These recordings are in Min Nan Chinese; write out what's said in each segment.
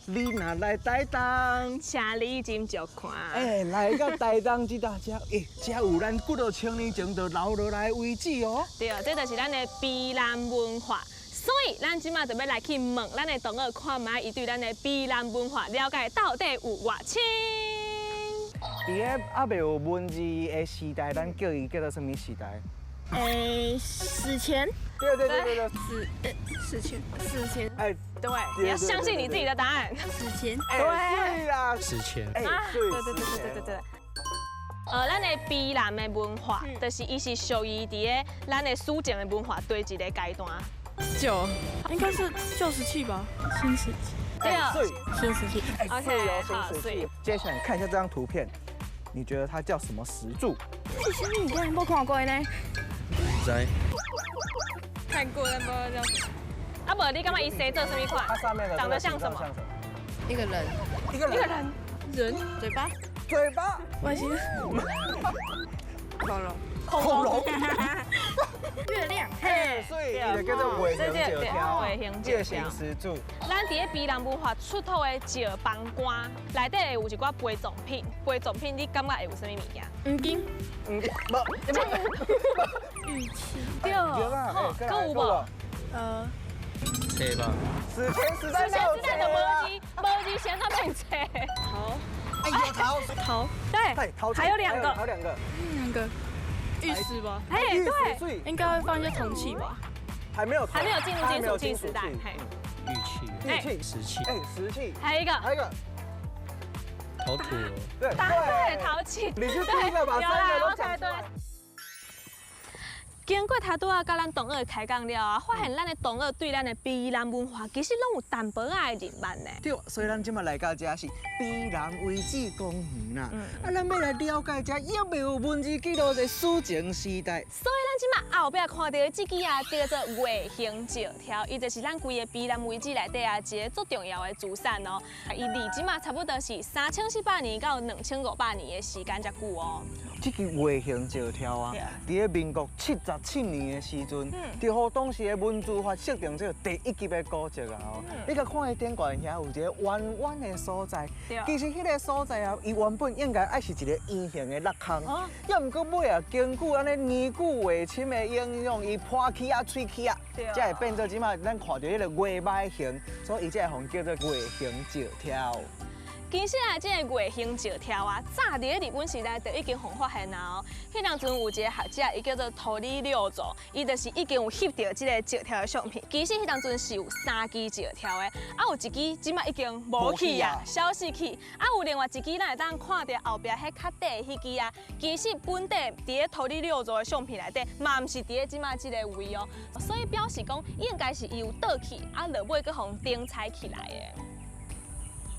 你若來台東，請你斟酌看。欸，來到台東這搭遮，欸，遮有咱幾若千年前就留落來的遺址哦。對，這就是咱的卑南文化。所以，咱這馬就欲來去問咱的同學，看覓伊對咱的卑南文化了解到底有偌深？佇咧猶未有文字的時代，咱叫伊叫做啥物時代？欸，史前。對對對對對，史前，史前。欸，對，你要相信你自己的答案。史前。對啦，史前。欸，對對對對對對對。咱的卑南的文化，就是伊是屬於佇咧咱的史前的文化佗一个階段？舊，應該是舊石器吧？新石器。對啊，新石器。 OK，好，新石器。接下來看一下這張圖片，你覺得它叫什麼石柱？這啥物件無看過呢？毋知。看過，但不知道叫什麼。啊無，你感覺伊生做啥物款？它上面的長得像什麼？一個人。一個人。一個人。人。嘴巴。嘴巴。外星人。恐龍。恐龍。月亮。嘿，所以伊就叫做月形石柱。月形月形石柱。咱佇咧卑南文化出土的石枋棺內底會有一寡陪葬品，陪葬品你感覺會有啥物物件？黃金。黃金，無。玉器。對。好，閣有無？冊吧。史前時代史前時代就無字，無字先才變冊。陶。哎，有陶。陶。對。陶。還有兩個。還有兩個。兩個。玉石吧。哎，對。應該會放一些銅器吧。還沒有，還沒有進入金屬器時代。玉器。玉器。石器。哎，石器。還有一個。還有一個。陶土。對。對，陶器。你是第一個把三個都講出來。經過頭拄仔佮咱同學開講了啊，發現咱的同學對咱的卑南文化其實攏有淡薄仔的認捌呢。對，所以咱這馬來到這是卑南遺址公園啦。啊，咱欲來了解這猶未有文字記錄的史前時代。所以咱這馬後壁看著的這支啊，叫做月形石柱，伊就是咱規個卑南遺址內底啊一个足重要的資產哦。伊離這馬差不多是3400年到2500年的時間遮久哦。這支月形石柱啊，佇咧民國77年的時陣，就予當時的文資法設定這個第一級的古蹟啊！哦，你共看伊頂懸遐有一个彎彎的所在，其實彼个所在啊，伊原本應該愛是一个圓形的落空，猶毋過尾啊，根據按呢年久月深的影響，伊破起啊、碎起啊，才會變做這馬咱看著彼个月䆀形，所以伊才會予叫做月形石柱。其實啊，這个月形石柱啊，早佇咧日本時代就已經予發現啊哦。彼當陣有一個學者，伊叫做桃李六座，伊就是已經有翕著這個石柱的相片。其實彼當陣是有三支石柱的，啊有一支這馬已經無去啊，消失去。啊有另外一支，咱會當看著後壁彼較短的彼支啊，其實本底佇咧桃李六座的相片內底，嘛毋是佇咧這馬這个位哦。所以表示講，應該是伊有倒去，啊落尾閣予釘裁起來的。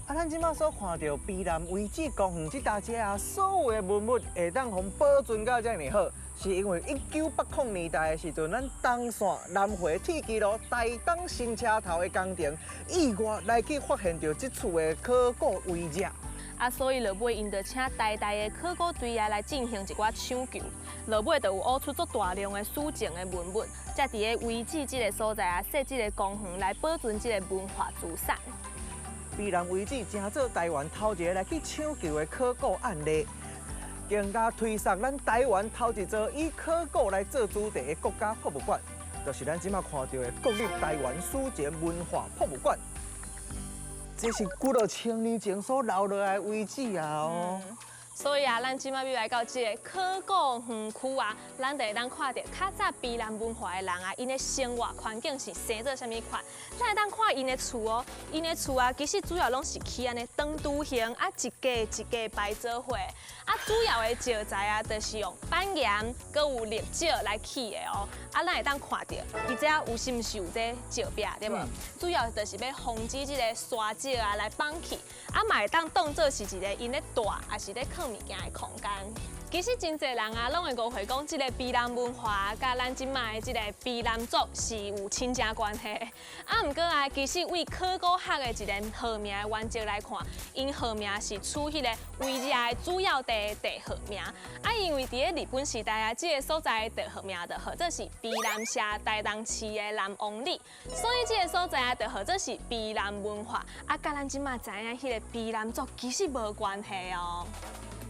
啊，咱這馬所看著卑南遺址公園這搭遮啊，所有的文物會當予保存到遮爾好，是因為1980年代的時陣，咱東線南迴鐵支路台東新車頭的工程，意外來去發現著這處的考古遺跡。啊，所以落尾𪜶就請台大的考古隊啊來進行一寡搶救，落尾就有挖出足大量的史前的文物，才佇咧遺址這个所在啊設這个公園來保存這个文化資產。卑南遺址成做台灣頭一个來去搶救的考古案例，更加推捒咱台灣頭一座以考古來做主題的國家博物館，就是咱這馬看著的國立台灣史前文化博物館。這是幾若千年前所留落來的遺址啊！哦。所以啊，咱這馬欲來到這个考古園區啊，咱就會當看著較早卑南文化的人啊，𪜶的生活環境是生做啥物款。咱會當看𪜶的厝哦，𪜶的厝啊，其實主要攏是起按呢長柱形，啊一格一格排做伙。啊，主要的石材啊，就是用板岩，閣有礫石來起的哦。啊，咱會當看著，伊這有是毋是有這石壁對無？主要就是欲防止這个沙石啊來崩去，啊嘛會當當做是一个𪜶咧蹛，抑是咧囥物件的空間。其實真濟人啊，攏會誤會講這個卑南文化佮咱這擺的這個卑南族是有親戚關係。啊，毋過啊，其實為考古學的一個號名的原則來看，𪜶號名是取彼個遺跡的主要地地號名。啊，因為佇咧日本時代啊，這個所在的地號名就號做是卑南社台東市的南王里，所以這個所在啊，就號做是卑南文化。啊，佮咱這擺知影彼個卑南族其實無關係哦。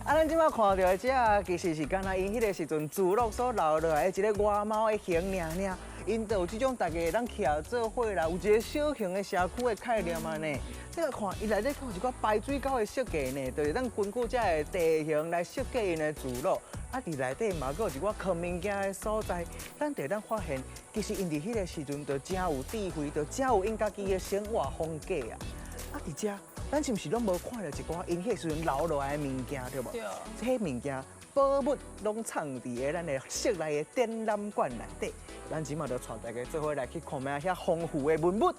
啊，咱這擺看著的這個，其實是敢若𪜶彼個時陣聚落所留落來的一個外貌的形爾爾，𪜶就有這種大家會當徛做伙啦，有一個小型的社區的概念按呢。你來看，伊內底閣有一寡排水溝的設計呢，就是咱根據這个地形來設計𪜶的聚落。啊，佇內底嘛閣有一寡囥物件的所在，咱就會當發現，其實𪜶佇彼個時陣就誠有智慧，就誠有𪜶家己的生活風格啊。啊，佇遮。咱是毋是攏無看著一寡𪜶彼個時陣留落來的物件，對無？對。這物件寶物攏藏佇个咱的室內的展覽館內底。咱這馬就帶大家做伙來去看覓遐豐富的文物。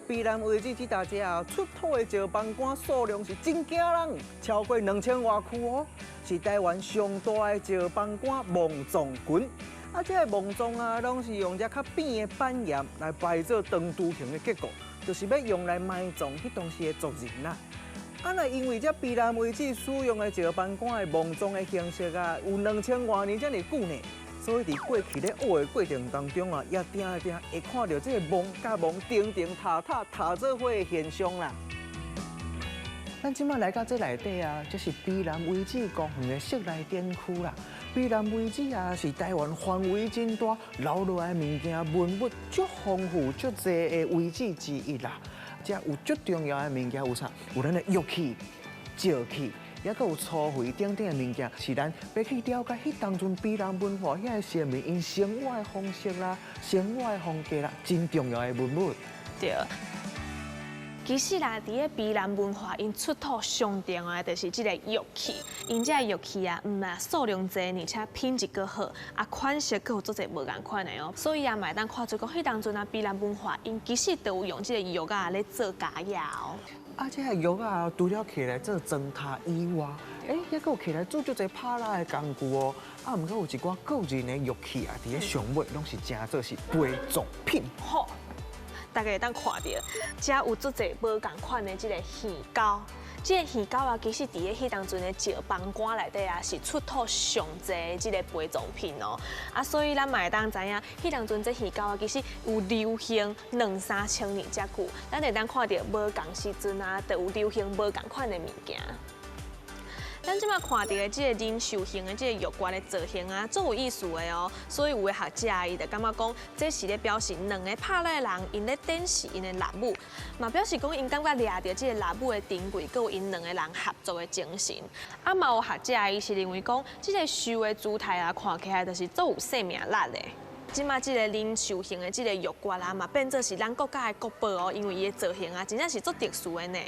卑南遺址這搭遮啊，出土的石枋棺數量是真驚人，超過2000外區哦，是台灣上大的石枋棺墓葬群。啊，這个墓葬啊，攏是用這較扁的板岩來排做長柱形的結構，就是欲用來埋葬彼當時的族人啦。啊，若因為這卑南遺址使用的石枋棺的墓葬的形式啊，有2000外年遮爾久呢，所以佇過去咧挖的過程當中啊，也定定會看著這个墓佮墓重重疊疊疊做伙的現象啦。咱這馬來到這內底啊，這是卑南遺址公園的室內展區啦。卑南遺址啊，是台灣範圍真大、留落來的物件文物足豐富、足濟的遺址之一啦。這有足重要的物件有啥？有咱的玉器、石器，抑閣有粗肥等等的物件，是咱欲去了解彼當陣卑南文化遐个先民𪜶生活的方式啦、生活的風格啦，真重要的文物。對。其實啦，佇咧卑南文化，𪜶出土上重要的就是這個玉器。𪜶這个玉器啊，毋但數量濟，而且品質閣好，啊款式閣有足濟無仝款的哦。所以啊，嘛會當看出講，彼當陣啊，卑南文化𪜶其實都有用這個玉仔咧做家業哦。啊，這个玉仔除了摕來做磚頭以外，欸，抑閣有摕來做足濟拍蠟的工具哦。啊，毋過有一寡個人的玉器啊，佇咧上尾攏是誠做是陪葬品。好。大家會當看著，遮有足濟無仝款的這个耳鈎，這个耳鈎啊，其實佇咧彼當陣的石枋棺內底啊，是出土上濟這个陪葬品哦。啊，所以咱嘛會當知影，彼當陣這耳鈎啊，其實有流行兩三千年遮久。咱會當看著無仝時陣啊，就有流行無仝款的物件。咱這擺看著的這个人獸形的這个玉罐的造型啊，足有意思的哦。所以有的學者伊就感覺講，這是咧表示兩个拍獵的人，𪜶咧展示𪜶的獵物，嘛表示講𪜶感覺掠著這个獵物的珍貴，閣有𪜶兩个人合作的精神。啊，嘛有學者伊是認為講，這个獸的姿態啊，看起來就是足有生命力的。這擺這个人獸形的這个玉罐啊，嘛變做是咱國家的國寶哦，因為伊的造型啊，真正是足特殊的呢。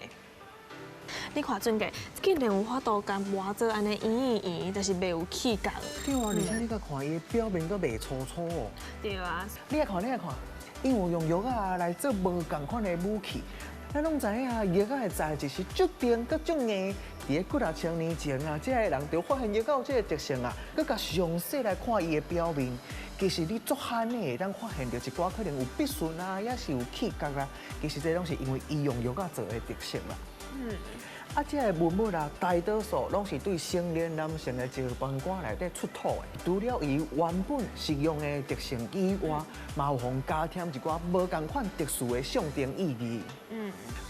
你看準個，竟然有法度共磨做按呢圓圓圓，就是袂有起角。對啊，而且你閣看伊的表面閣袂粗粗哦。對啊。你來看，你來看，𪜶有用玉仔來做無仝款的武器。咱攏知影啊，玉仔的材質是足甜閣足硬。佇咧幾若千年前啊，這个人就發現玉仔有這个特性啊，閣共詳細來看伊的表面，其實你足罕的會當發現著一寡可能有筆順啊，抑是有起角啊。其實這攏是因為伊用玉仔做的特色啦。啊，這个文物啊，大多數攏是對成年男性的石枋棺內底出土的。除了伊原本實用的特性以外，嘛有予加添一寡無仝款特殊的象徵意義。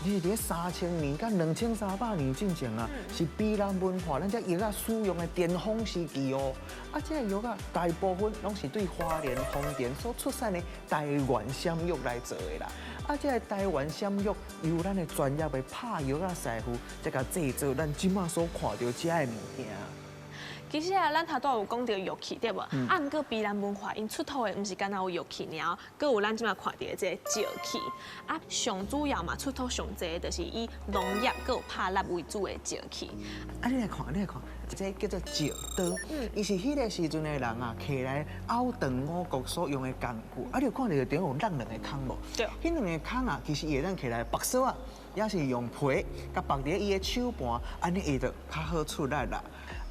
你佇咧3000年佮2300年進前啊，是卑南文化咱這玉仔使用的巔峰時期哦。啊，這个玉仔大部分攏是對花蓮豐田所出產的台灣閃玉來做的啦。啊，這个台灣閃玉由咱的專業的拍玉仔師傅，才共製作咱這馬所看著這个物件。其實啊，咱頭拄有講著玉器對無？啊，毋過卑南文化𪜶出土的毋是干焦有玉器爾，閣有咱這馬看著的這个石器。啊，上主要嘛出土上濟，就是以農業閣有拍獵為主的石器。啊，你來看，你來看，這叫做石刀，伊是彼个時陣的人啊，提來拗斷五穀所用的工具。啊，你有看著頂有落兩個孔無？對。彼兩个孔啊，其實伊會當提來縛索仔，也是用皮共縛佇伊的手盤，按呢伊就較好出力啦。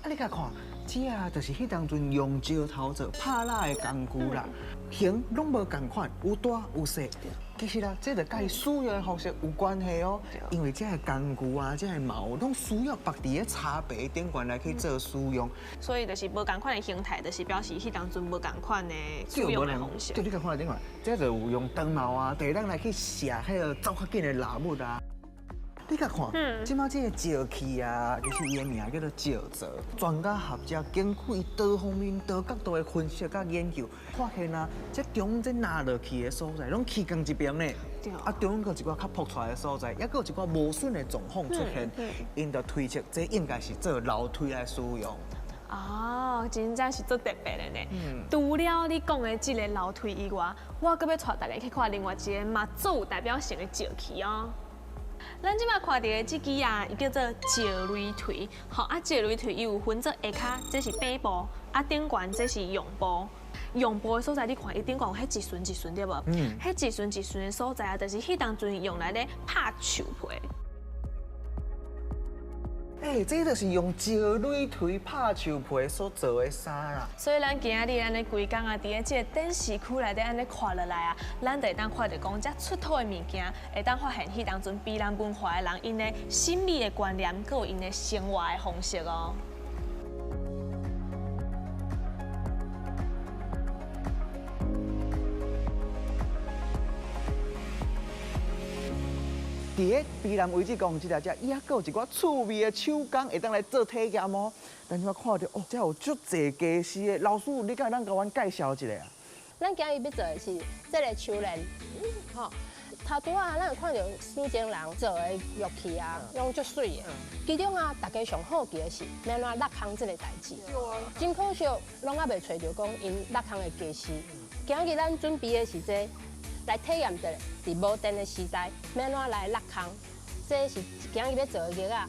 啊，你共看，這啊就是彼當陣用石頭做拍獵的工具啦，形攏無仝款，有大有細。其實啦，這就佮伊使用的方式有關係哦。因為這个工具啊，這个矛攏需要縛佇咧柴耙頂懸來去做使用。所以就是無仝款的形態，就是表示彼當陣無仝款的使用的方式。對，你共看頂懸，這就有用長矛啊，就會當來去射彼个走較緊的獵物啊。你共看，這擺這个石器啊，其實伊的名叫做石鑿。專家學者根據伊多方面、多角度的分析佮研究，發現啊，這中間拿落去的所在，攏起仝一邊呢。啊，中間閣有一寡較曝出來的所在，猶閣有一寡無損的狀況出現，𪜶就推測這應該是做樓梯來使用。哦，真正是足特別的呢。除了你講的這个樓梯以外，我閣欲帶大家去看另外一个嘛足有代表性的石器哦。咱這擺看著的這支啊，伊叫做石擂槌，吼啊，石擂槌伊有分做下跤，這是底部，啊頂懸這是用部。用部的所在，你看伊頂懸有彼一巡一巡對無？彼一巡一巡的所在啊，就是彼當陣用來咧拍樹皮。欸，這就是用石擂槌拍樹皮所做的衫啦。所以咱今仔日按呢規工啊，佇咧這个展示區內底按呢看落來啊，咱就會當看著講，這出土的物件，會當發現彼當陣卑南文化的人𪜶的審美的觀念，閣有𪜶的生活的方式哦。佇咧卑南遺址公園這遮，伊猶閣有一寡趣味的手工，會當來做體驗哦。咱這擺看著哦，這有足濟家私的。老師，你敢會當共阮介紹一下啊？咱今日欲做的是這个手鏈，吼，頭拄仔咱有看著史前人做的玉器啊，攏足媠的。其中啊，大家上好奇的是，欲按怎落空這个代誌。真可惜，攏猶未揣著講𪜶落空的家私。今日咱準備的是這个。來體驗一下，佇無電的時代，欲按怎來落空？這是今日欲做的玉仔，啊，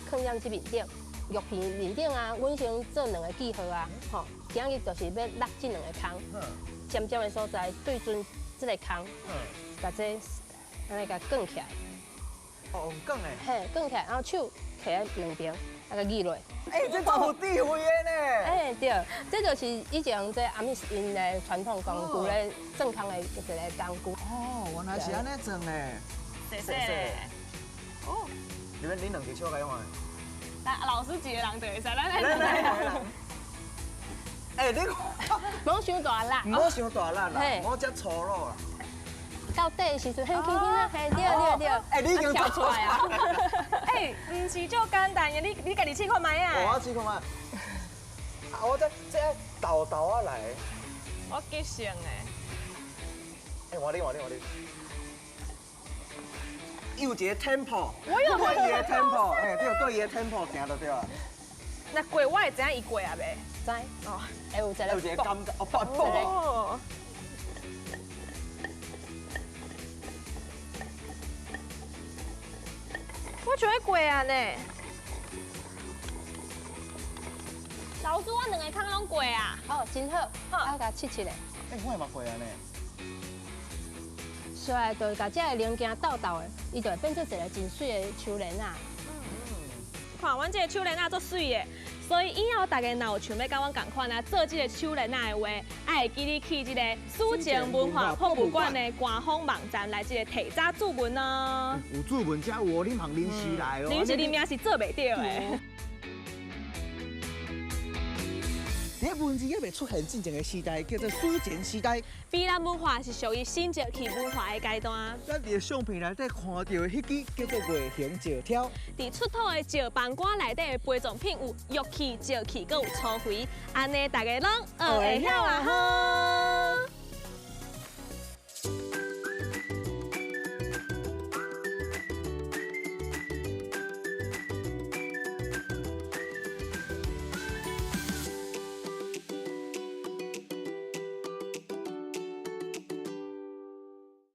共囥踮這面頂，玉片面頂啊，阮先做兩个記號啊，吼，今日就是欲落這兩个空，尖尖的所在對準這个空，共這按呢共捲起來。哦，捲的。嘿，捲起來，然後手提佇兩邊，啊，共擬落。欸，這足有智慧的呢。欸，對，這就是以前這阿密𪜶的傳統工具咧，鑽空的一个工具。哦，原來是按呢鑽的。謝謝。哦。你們恁兩隻手來用啊？來，老師一个人就會使，咱來來來。欸，你毋好傷大力。毋好傷大力啦，毋好遮粗魯啦。到底的時陣，很輕輕啊，嘿，對對對。欸，你已經跳出來啊！欸，毋是足簡單的，你家己試看覓啊？我試看覓。啊，我這豆豆仔來。我激性的。欸，換你換你換你。伊有一个 tempo，我有對伊的 tempo，欸，對，對伊的 tempo 行就對了。那過我會知影伊過啊袂？知。哦，會有一个。有一个感覺，哦，爆爆。我就會過啊呢。老師，我兩个空攏過啊。哦，真好，我共試試咧。欸，我嘛過啊呢。出來就共這个零件鬥鬥的，伊就會變做一个真媠的手鏈仔。看，阮這个手鏈仔足媠的，所以以後大家若有想欲佮阮仝款啊，做這个手鏈仔的話，愛會記你去這个史前文化博物館的官方網站來這个提早注文哦。有注文才有哦，你毋通臨時來哦。臨時你名是做袂著的。佇文字猶未出現進前的時代，叫做史前時代。卑南文化是屬於新石器文化的階段。咱佇相片內底看著的彼支叫做月形石挑。佇出土的石枋棺內底的陪葬品有玉器、石器，閣有粗肥。按呢，大家攏學會曉啊！好。